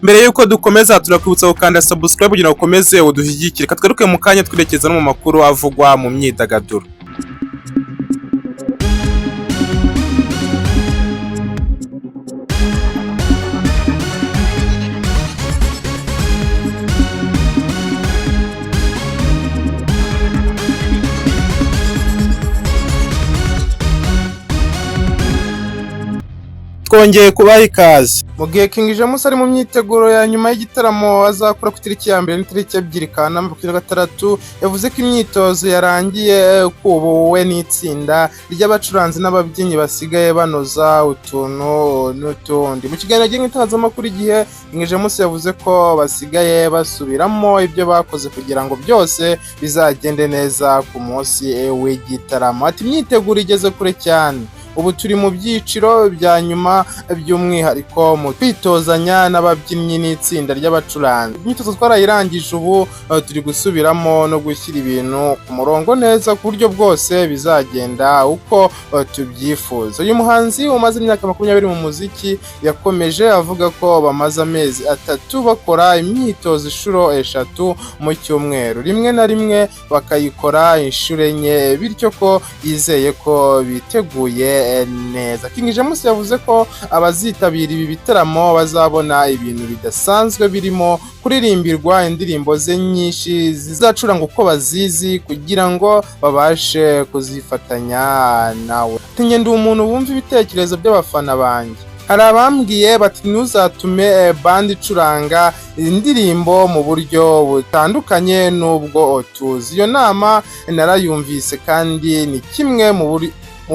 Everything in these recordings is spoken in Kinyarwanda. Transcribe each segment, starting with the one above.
Mbere y'uko dukomeza, turakwibutsa gukanda subscribe kugira ngo ukomeze udushyigikire. Katagaruke mu kanya twerekeza no mu makuru avugwa mu myidagaduro. Twongeye kubaha ikaze. Mu gihe King James ari mu myiteguro ya nyuma y'igitaramo azakora ku itariki ya 1 n'itariki 2 Kanama 2026, yavuze ko imyitozo yarangiye, ko we n'itsinda ry'abacuranzi n'ababyinnyi basigaye banoza utuntu n'utundi. Mu kiganiro cy'itangazamakuru Igihe, King James yavuze ko basigaye basubiramo ibyo bakoze kugira ngo byose bizagende neza ku munsi w'igitaramo. Ati: "Imyiteguro igeze kure cyane, ubu turi mu byiciro bya nyuma, by'umwihariko mu kwitozanya n'ababyinnyi n'itsinda ry'abacuranzi. Imyitozo twarayirangije, ubu turi gusubiramo no gushyira ibintu ku murongo neza ku buryo bwose bizagenda uko tubyifuza." Uyu muhanzi umaze imyaka 20 mu muziki yakomeje avuga ko bamaze amezi 3 bakora imyitozo inshuro 3 mu cyumweru, rimwe na rimwe bakayikora inshuro 4, bityo ko yizeye ko biteguye neza. King James yavuze ko abazitabira ibi bitaramo bazabona ibintu bidasanzwe, birimo kuririmbirwa indirimbo ze nyinshi zizacurangwa uko bazizi kugira ngo babashe kuzifatanya nawe. Ati: "Ndi umuntu wumva ibitekerezo by'abafana banjye. Hari abambwiye bati ntuzatume band icuranga indirimbo mu buryo butandukanye n'ubwo tuzi. Iyo nama narayumvise kandi ni kimwe mu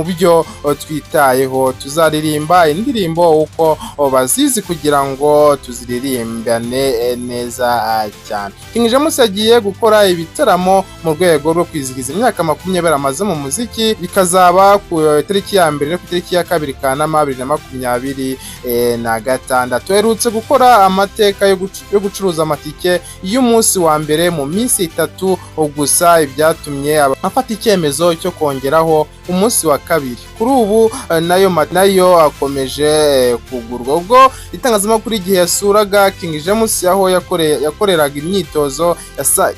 byo twitayeho. Tuzaririmba indirimbo uko bazizi kugira ngo tuziririmbane neza cyane." King James agiye gukora ibitaramo mu rwego rwo kwizihiza imyaka 20 amaze mu muziki, bikazaba ku itariki ya 1 no ku itariki ya 2 Kanama 2026. Aherutse gukora amateka yo gucuruza amatike y'umunsi wa mbere mu minsi 3 gusa, ibyatumye afata icyemezo cyo kongeraho umunsi wa kabiri. Kuri ubu nayo akomeje kugurwa. Ubwo itangazamakuru Igihe yasuraga King James aho yakoreraga imyitozo,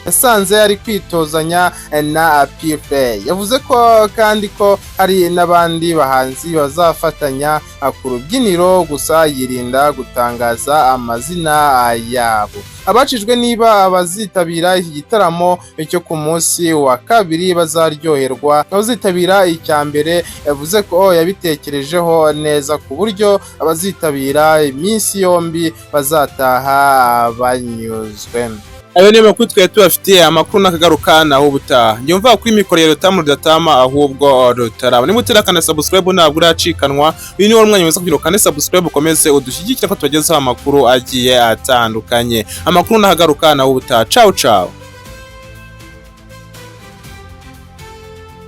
yasanze ari kwitozanya na P-Fla. Yavuze ko kandi ko hari n'abandi bahanzi bazafatanya ku rubyiniro, gusa yirinda gutangaza amazina yabo. Abajijwe niba abazitabira iki gitaramo cyo ku munsi wa kabiri bazaryoherwa abazitabira icya mbere, yavuze ko yabitekerejeho neza ku buryo abazitabira iminsi yombi bazataha banyuzwe. Ayo niyo makuru twari tubafitiye. Amakuru n'akagaruka naho ubutaha. Njye mva kuri mikoro ya Rutamu Rudatama ahubwo rutaraba. Niba utarakanda subscribe ntabwo uracikanwa. Uyu ni wo mwanya mwiza kugira ngo ukande subscribe, ukomeze udushyigikire ko tubagezaho amakuru agiye atandukanye. Amakuru n'akagaruka naho ubutaha. Ciao ciao.